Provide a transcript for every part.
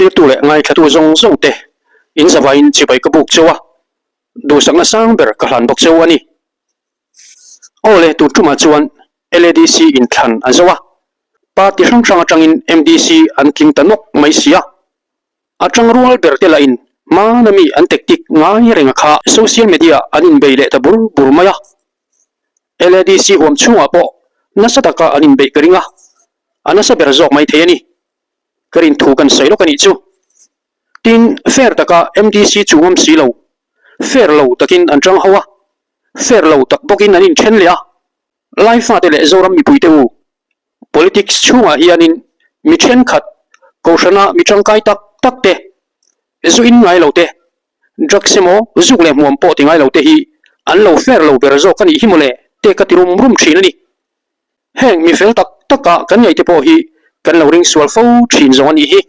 Thlirtu leh ngaithlatu zawng zawng te in zavaiin chibai ka buk cheu a, duhsakna sang ber ka hlan bawk cheu a ni. Aw le, tun tumah chuan LADC inthlan a zo a, party hrang hrang atangin MDC an tling ta nawk mai si a. A tangrual ber te lahin hmana mi an tactic ngai reng a kha social media an inbei leh ta bur bur mai a. LADC huam chhungah pawh nasa taka an inbeih ka ring a, a nasa ber zawk mai thei a ni. Ka rin thu kan sawi lawk a nih chu. Tin, fair taka MDC chu ngam si lo, fair lo takin an tang ho a, fair lo tak bawkin an inthen leh a. Laifate leh Zoram mipuite u, politics chhungah hianin mi thenkhat, kohhrana mi tangkai tak tak te, zu in ngai lo te, drugs emaw zuk leh hmuam pawh ti ngai lo te hi an lo fair lo ber zawk a nih hi mawle te ka ti rum rum thin a ni. Heng mi fel tak taka kan ngaihte pawh hi kan lo ring sual fo thin zawng a nih hi.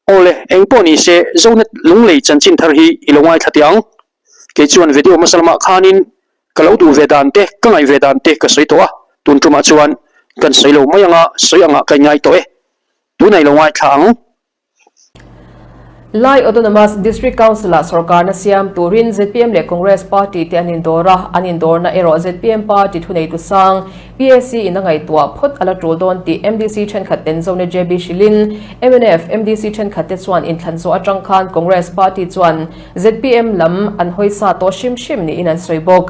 Awle, eng pawh ni se Zonet Lunglei chanchin thar hi i lo ngaithla teh ang. Kei chuan video hmasa lamah khanin ka lo duh ve dan te, ka ngaih ve dan te ka sawi tawh a, tun tumah chuan kan sawi lo mai anga sawi angah ka inngai tawh e. Tunah i lo ngaithla ang. Lai Autonomous District Council-ah sorkarna siam turin zpm leh Congress party te an indawr a, an indawrna erawh zpm party thuneitu sang PAC in a ngaihtuah phawt a la tul dawn tih MDC thenkhat ten Zone JB hrilhin mnf MDC thenkhat te chuan inthlan zawh atang khan Congress party chuan zpm lam an hawi sa tawh hrim hrim niin an sawi bawk.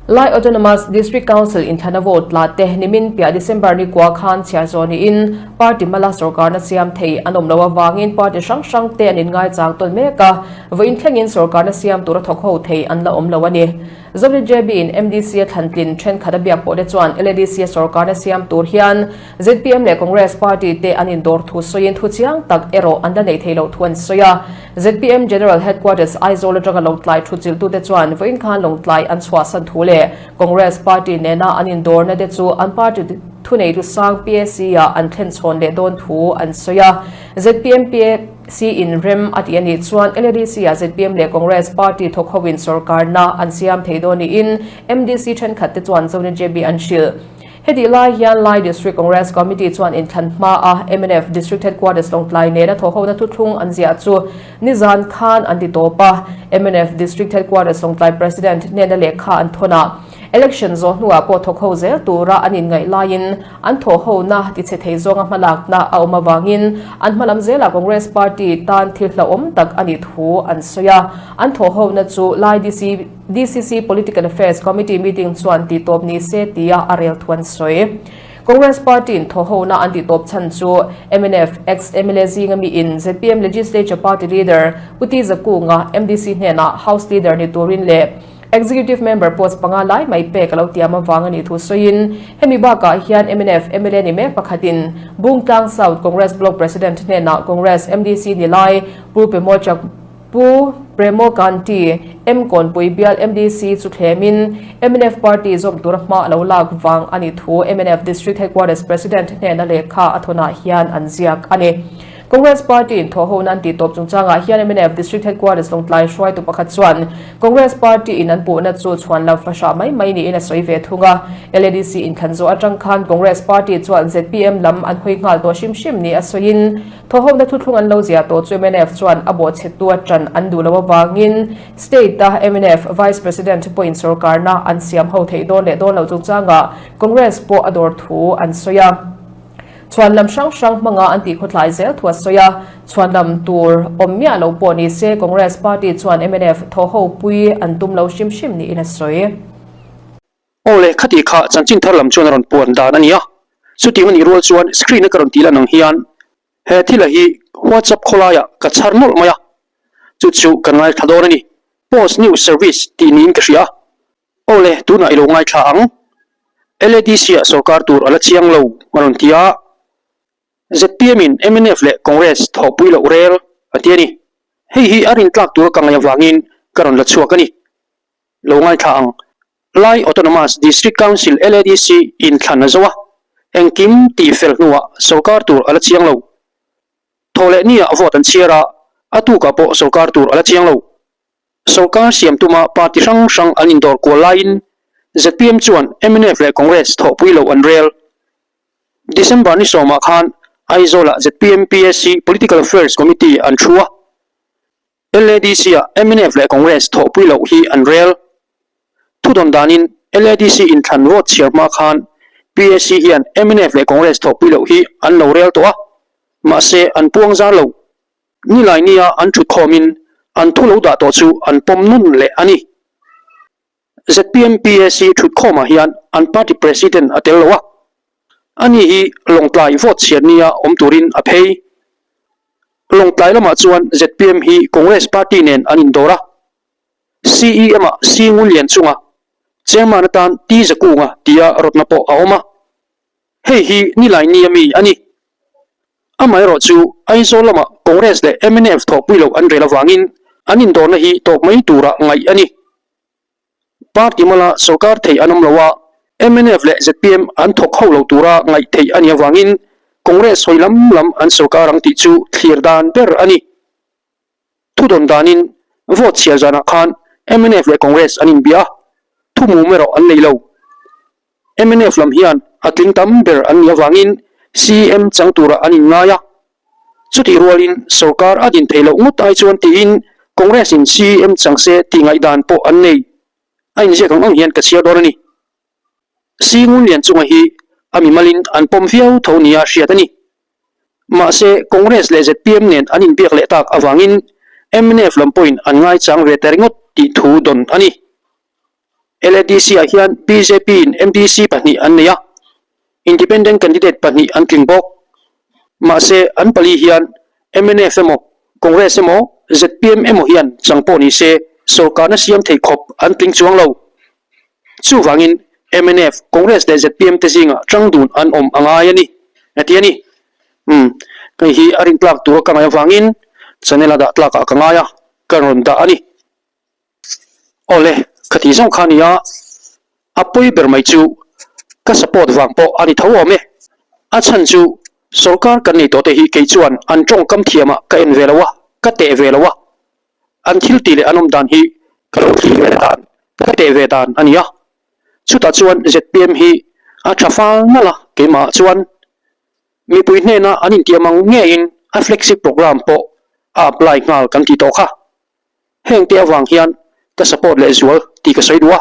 Lai Autonomous District Council inthlana vote la te nimin piah December ni kua khan chhiar zawh niin party hmala sorkarna siam thei an awm loh avangin party hrang hrang te an inngaichang tawn mek a, vawiin thlengin sorkarna siam tura thawk ho thei an la awm lo a ni. ZWJB in MDC a thlantlin thenkhat a biak pawh te chuan LADC a sorkarna siam tur hian Zpm leh Congress party te an indawr thu sawiin thu chiang tak erawh an la nei thei loh thu an sawi a. Zpm General Headquarters Aizawl atanga Lawngtlai thuchilhtute chuan vawiin khan Lawngtlai an chhuahsan thu leh Congress party nena an indawrna te chu an party thuneitu sang PAC-ah an thlen chhawn leh dawn thu an sawi a. Zpm PAC in rem a tih a nih chuan LADC-ah zpm leh Congress party thawk hoin sorkarna an siam thei dawn niin MDC thenkhat te chuan Zone JB an hrilh. Hetih lai hian Lai District Congress Committee chuan inthlan hmaa mnf District Headquarters Lawngtlai nena thawhhona thuthlung an ziah chu nizan khan an ti tawp a. Mnf District Headquarters Lawngtlai President hnena lehkha an thawn a, election zawh hnuah pawh thawkho zel tura an inngaih laiin an thawhhona tichhe thei zawnga hmalakna a awm avangin an hmalam zelah Congress Party tan thil hlauhawm tak a nih thu an sawi a. An thawhhona chu Lai DC DCC Political Affairs Committee meeting chuan tihtawp ni se tia a rel thu an sawi. Congress Party in thawhhona an tihtawp chhan chu mnf ex-MLA zinga miin zpm Legislature Party Leader Pu T Zakunga MDC hnenah House Leader ni turin leh Executive Member post panga lai mai pek a lo tiam avang a nih thu sawiin hemi bakah hian mnf mla ni mek pakhatin Bungtlang South Congress Block President hnenah Congress MDC ni lai Pu Pemawchak Pu Premo Kanti, M Kawnpui bial MDC chu thlemin mnf party zawm tura hma a lo lak vang a nih thu mnf District Headquarters President hnena lehkha a thawnah hian an ziak a ni. Congress party in thawhhona an tihtawp chungchangah hian mnf District Headquarters Lawngtlai hruaitu pakhat chuan Congress party in an puhna chu chhuan lo fahrah mai mai niin a sawi ve thung a. LADC inthlan zawh atang khan Congress party chuan zpm lam an hawi nghal tawh hrim hrim ni a sawiin Thawhawkna thuthlung an lo ziah tawh chu mnf chuan a bawhchhetu a ṭan an duh loh avangin State-a mnf Vice President pawhin sorkarna an siam ho theih dawn leh dawn loh chungchangah Congress pawh a dawr thu an sawi a. Chhuan lam hrang hrang hmanga an tihkhawthlai zel thu a sawi a. Chhuan lam tur awm miah lo pawh ni se Congress party chuan mnf thawhho pui an tum lo hrim hrim niin a sawi. Aw le, khati kha chanchin thar lam chuan a rawn puan dan a ni a. Chutiang a nih rual chuan screen a ka rawn tih lan ang hian he thila hi WhatsApp khawlaiah ka chhar nawlh mai a, chu chu kan ngaithla dawn a ni. Post News Service tih niin ka hria a. Aw le, tunah i lo ngaithla ang. LADC-ah sorkar tur a la chiang lo a rawn ti a. ZPM-in mnf leh Congress thawhpui loh rel a ti a ni. Hei hi a rintlak tura ka ngaih avangin ka rawn la chhuak a ni. Lo ngaithla ang. Lai Autonomous District Council, LADC, in thlan a zo a, engkim tih fel hnuah sorkar tur a la chiang lo. Thawhleh nia vote an chhiar a, a tukah pawh sorkar tur a la chiang lo. Sorkar siam tuma party hrang hrang an indawr kual laiin zpm chuan mnf leh Congress thawhpui loh an rel. December ni sawmah khan Aizawlah zpm PAC Political Affairs Committee an thu a. LADC-ah mnf leh Congress thawhpui loh hi an rel. Thudawn danin LADC inthlan vote chhiar hma khan PAC hian mnf leh Congress thawhpui loh hi an lo rel tawh a, mahse an puang zar lo. Nilai nia an thutkhawmin an thu lo dah tawh chu an pawm nawn leh a ni. Zpm PAC thutkhawmah hian an party president a tel lo a, ani hi Lawngtlai vote chhiar nia awm turin a phei. Lawngtlai lamah chuan zpm hi Congress party nen an indawr a, CEM-ah C Ngunlian chunga chairman atan T Zakunga tia rawtna pawh a awm a, hei hi nilai nia mi a ni. Amaherawh chu Aizawl lamah Congress leh mnf thawhpui loh an rel avangin an indawrna hi tawp mai tura ngaih a ni. Party mala sorkar thei an awm lo a, mnf leh zpm an thawk ho lo tura ngaih theih a nih avangin Congress hawi lam lam an sorkar ang tih chu thlir dan ber a ni. Thudawn danin vote chhiar zanah khan mnf leh Congress an inbia a, thumum erawh an nei lo. Mnf lam hian a tling tam ber an nih avangin CM chang turah an inngai a. Chutih rualin sorkar a din theih loh ngawt ai chuan tiin Congress in CM chang se tih ngaihdan pawh an nei. A inziak ang ang hian ka chhiar dawn a ni. Si Ngunlian chunga hi a mimalin an pawm viau tho nia hriat a ni. Mahse Congress leh zpm nen an inbiak leh tak avangin mnf lam pawhin an ngaichang ve ta ringawt tih thu dawn a ni. LADC-ah hian BJP-in MDC pahnih an nei a, Independent candidate pahnih an tling bawk. Mahse, an pali hian mnf emaw, Congress emaw, zpm emaw hian chang pawh ni se sorkarna siam thei khawp an tling chuang lo. Chuvangin mnf, Congress leh zpm te zingah tang dun an awm a ngai a ni, a ti a ni. Umm, hei hi a rintlak tura ka ngaih avangin channel a dah tlakah ka ngai a, ka rawn dah a ni. Awle, ka tih zawng kha nia, a pawi ber mai chu ka support vang pawh a ni tho awm e. A chhan chu sorkar kan nei tawh te hi kei chuan an tawngkam thiamah ka en ve lo a, ka teh ve lo a. An thil tih leh an awm dan hi ka lo thlir ve dan, ka teh ve dan a nia. Chutah chuan zpm hi a tha fal nalh a keimahah chuan mipui hnena an intiam ang ngeiin a flexi programme pawh a apply nghal kan tih tawh kha. Heng te avang hian ka support leh zual tih ka sawi duh a.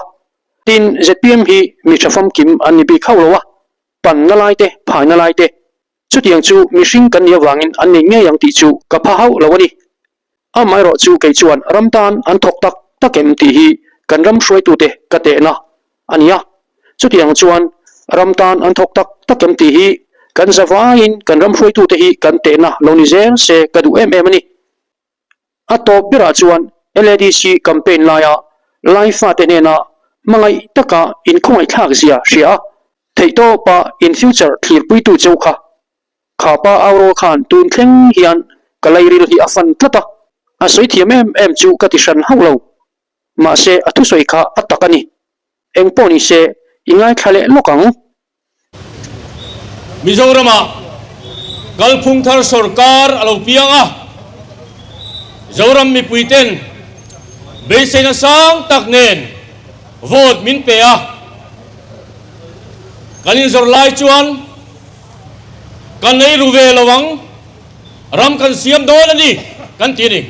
Tin, zpm hi mi tha famkim an ni bik hauh lo a, panna lai te, phaina lai te, chutiang chu mihring kan nih avangin an nei ngei ang tih chu ka pha hauh lo a ni. Amaherawh chu kei chuan ram tan an thawk tak tak em tih hi kan ram hruaitute ka tehna a ni a. Chutiang chuan ram tan an thawk tak tak em tih hi kan zavaiin kan ram hruaitute hi kan tehna lo ni zel se ka duh em em a ni. A tawp berah chuan LADC campaign laia Lai fate hnena hmangaih taka inkhawngaihthlak zia hria a, theihtawpa in future thlirpuitu cheu kha kha pa Aurawl khan tun thleng hian ka lairil hi a fan tlat a, a sawi thiam em em chu ka ti hran hauh lo. Mahse a thusawi kha a tak a ni. Eng pawh ni se i ngaithla leh lawk ang. Mizoramah kalphung thar sorkar a lo piang a, Zoram mipuiten beiseina sang tak nen vote min pe a, kan inzawrh lai chuan kan ei ru ve lo ang, ram kan siam dawn a ni kan ti a ni.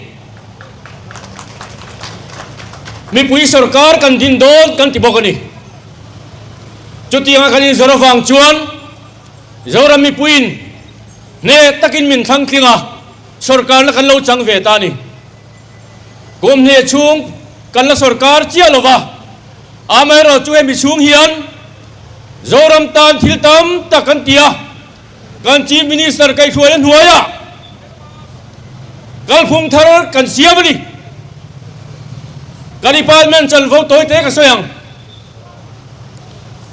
Mipui sorkar kan din dawn kan ti bawk a ni. Chutianga kan inzawrh avang chuan Zoram mipuiin hneh takin min thlang tling a, sorkarna kan lo chang ve ta a ni. Kum hneh chhung kan la sorkar chiah lo va, amaherawh chu hemi chhung hian Zoram tan thil tam tak kan ti a, kan Chief Minister kaihhruaina hnuaiah kalphung thar kan siam a ni. Ka department chanvo tawi te ka sawi ang.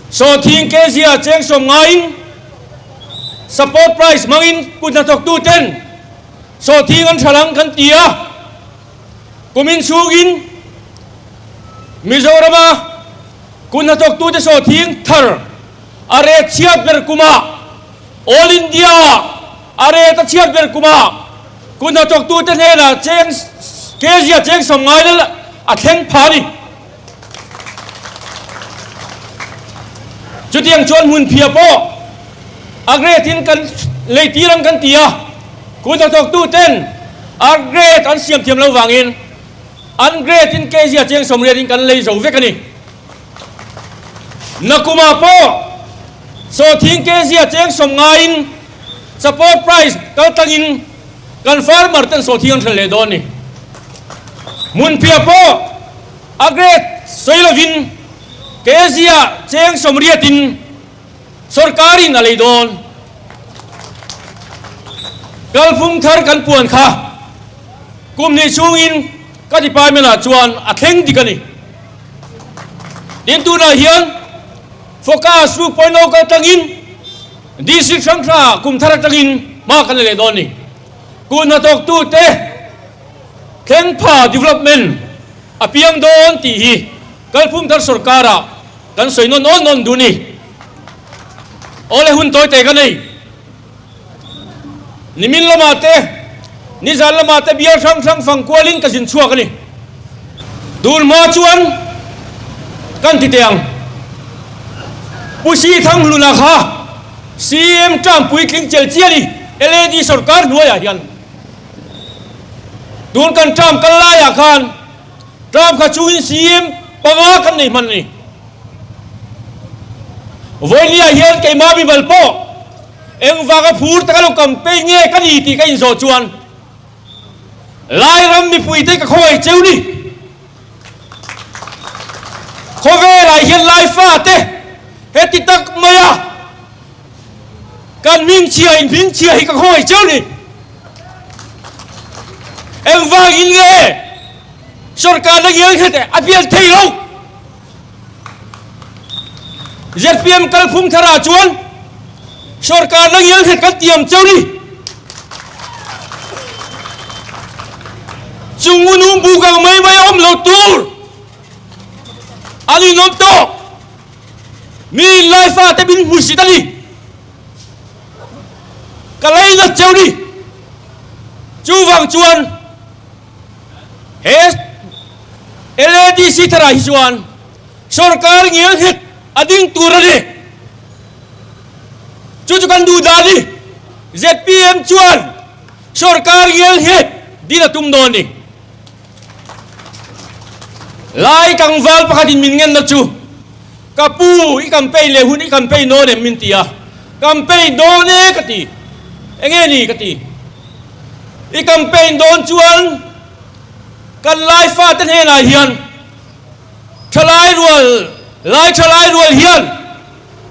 Sawhthing kg-ah cheng sawm ngaiin support price hmangin kut hnathawktu ten sawhthing an tha lang kan ti a, kumin chhungin Mizorama kut hnathawktute sawhthing thar a rate chhiat ber kumah All India-ah a rate a chhiat ber kumah kut hnathawktute hnenah cheng kg-ah cheng sawm ngai lal a thleng pha a ni. Chutiang chuan hmunphiah pawh a grade in kan lei tir ang kan ti a, kut hnathawktu ten a grade an siam thiam lo vangin an grade in kg a cheng 80 in kan lei zo vek a ni. Nakumah pawh sawhthing kg a cheng 90 in support price kal tlangin kan farmer ten sawhthing an hralh leh dawn a ni. Hmunphiah pawh a grade sawi lovin kg a cheng 80 in Sorkarin a lei dawn. Kalphung thar kan puan kha kum hnih chhungin ka department ah chuan a thleng dik a ni. Tin tunah hian Focus 2.0 kal tangin District hrang hrangah kum thar atangin hma kan la leh dawn a ni. Kut hnathawktute thleng pha development a piang dawn tih hi Kalphung thar sorkarah Kan sawi nawn awn awn duh ni. Awle hun tawi te ka nei. Nimin lamah te, nizan lamah te bial hrang hrang fang kualin ka zin chhuak a ni. Tun hma chuan kan ti teh ang. Pu Si Thanghluna kha CM term puitling chel chiah a ni LAD sorkar hnuaiah hian. Tun kan term kal laiah khan Term kha chungin CM panga kan nei hman a ni. Vawinia hian keimah mimal pawh engvanga phur taka lo campaign nge ka ni tih ka inzawh chuan Lairam mipuite ka khawngaih cheu ni. Khawvelah hian Laifate heti tak maia kan hmingchhia in hmingchhia hi ka khawngaih cheu ni. Engvangin nge sorkarna ngial nghet a pian thei lo? Zpm kalphung tharah chuan sorkarna ngial nghet kan tiam cheu ni. Chung unum buk ang mai mai a awm lo tur an inawm tawh. Mi inlai fate min hmusit a ni. Ka lei nat cheu ni. Chuvang chuan he LADC tharah hi chuan sorkar ngial nghet a ding tur a ni. Chu chu kan duh dan ni. Zpm chuan sorkar ngial nghet din a tum dawn ni. Lai tlangval pakhatin min ngenna chu Ka pu, i campaign leh hun i campaign dawn em min ti a, campaign dawn e ka ti, enge ni ka ti, i campaign dawn chuan kan lai fate hnenah hian thalai rual, lai thalai rual hian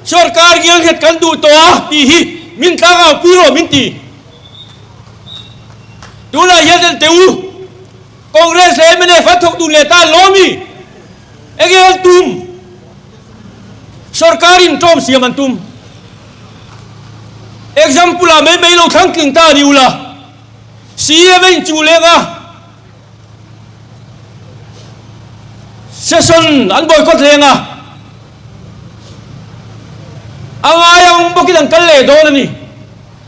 sorkar ngialnghet kan duh tawh a tih hi min tlangau pui rawh min ti. Tunah hian en teh u, Congress leh mnf an thawk dun leh ta lawmi. Enge an tum? Sorkarin ṭawm siam an tum. Example ah mai mai lo thlang tling ta a ni ula, CM a inchuh leng a, session an boycott leng a, a ngai ang bawkin an kal leh dawn a ni.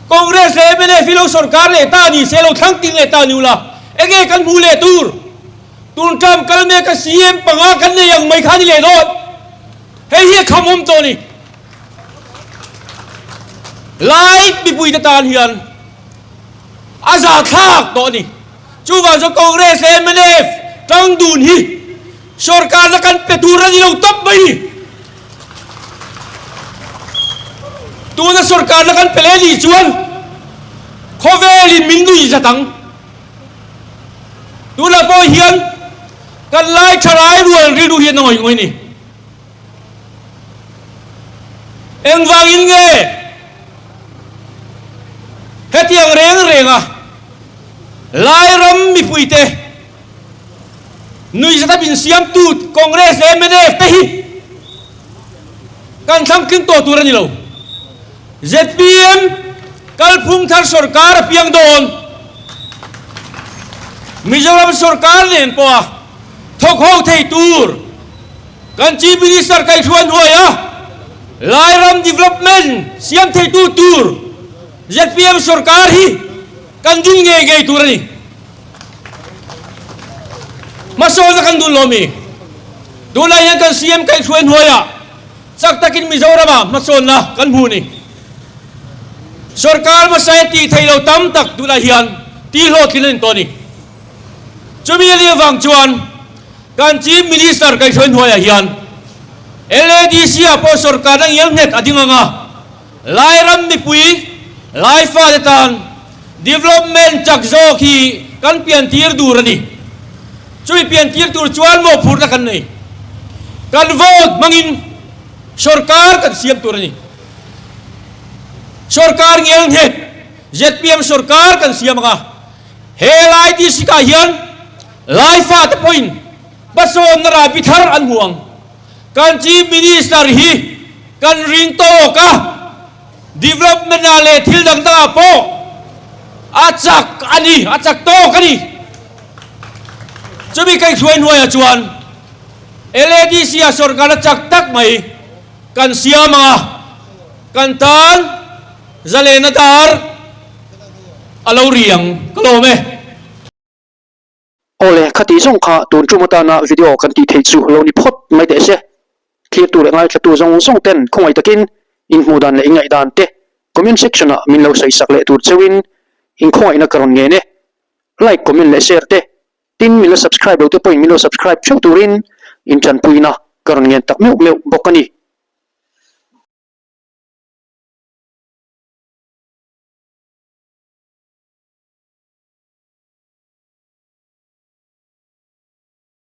Congress leh mnf hi lo sorkar leh ta a ni se, lo thlang tling leh ta a ni ula, enge kan hmuh leh tur? Tun term kal mek a CM panga kan nei ang mai kha ni leh dawn. Hei hi a kham awm tawh a ni. Lai mipuite tan hian a za thlak tawh a ni. Chuvang chuan Congress leh mnf tang dun hi sorkarna kan pe tur a ni lo tawp mai ni. Tuna sorkarna kan pe leh nih chuan khawvelin min nui zat ang. Tunah pawh hian kan lai tha rai rual rilru hian a ngawih ngawih ni. Engvangin nge hetiang reng renga Lairam mipuite nuihzat a min siamtu Congress leh mnf te hi kan thlang tling tawh tur a ni lo. Zpm kalphung thar sorkar a piang dawn. Mizoram sorkar nen pawha thawk ho thei tur kan Chief Minister kaihhruai hnuaia Lairam Development siam theitu tur zpm sorkar hi kan ding ngei ngei tur a ni. Hmasawnna kan dun lawmi. Tunah hian kan CM kaihhruai hnuaiah Chak takin Mizoramah hmasawnna kan hmu ni. Sorkar hmasa tih theih lo tam tak tunah hian tih hlawhtlin a ni tawh a ni. Chumi a nih avang chuan kan Chief Minister kaihhruai hnuaiah hian LADC ah pawh sorkarna ngial nghet a ding ang a, Lairam mipui, Laifate tan development chak zawk hi kan piantir dur a ni. Chumi piantir tur chuan mawhphurhna kan nei. Kan vote hmangin sorkar kan siam tur a ni. Sorkar ngial nghet zpm sorkar kan siam ang a, he lai district ah hian Laifate pawhin hmasawnna rahbi thar an hmu ang. Kan Chief Minister hi kan ring tawk a, development ah leh thil dang dang ah pawh a chak a ni, a chak tawk a ni. Chumi kaihhruai hnuaiah chuan LADC ah sorkar a chak tak mai kan siam ang a, kan tan zalena dar a lo ri ang ka lawm e. Awle, khati zawng kha tun tum atana video kan tih theih chu lo ni phawt mai teh se. Thlirtu leh ngaithlatu zawng zawng ten khawngaih takin in hmuh dan leh in ngaih dan te comment section ah min lo sawi sak leh tur cheuhin in khawngaihna ka rawn ngen e. Like, comment leh share te, tin min la subscribe lo te pawhin min lo subscribe theuh turin in tanpuina ka rawn ngen tak meuh meuh bawk a ni.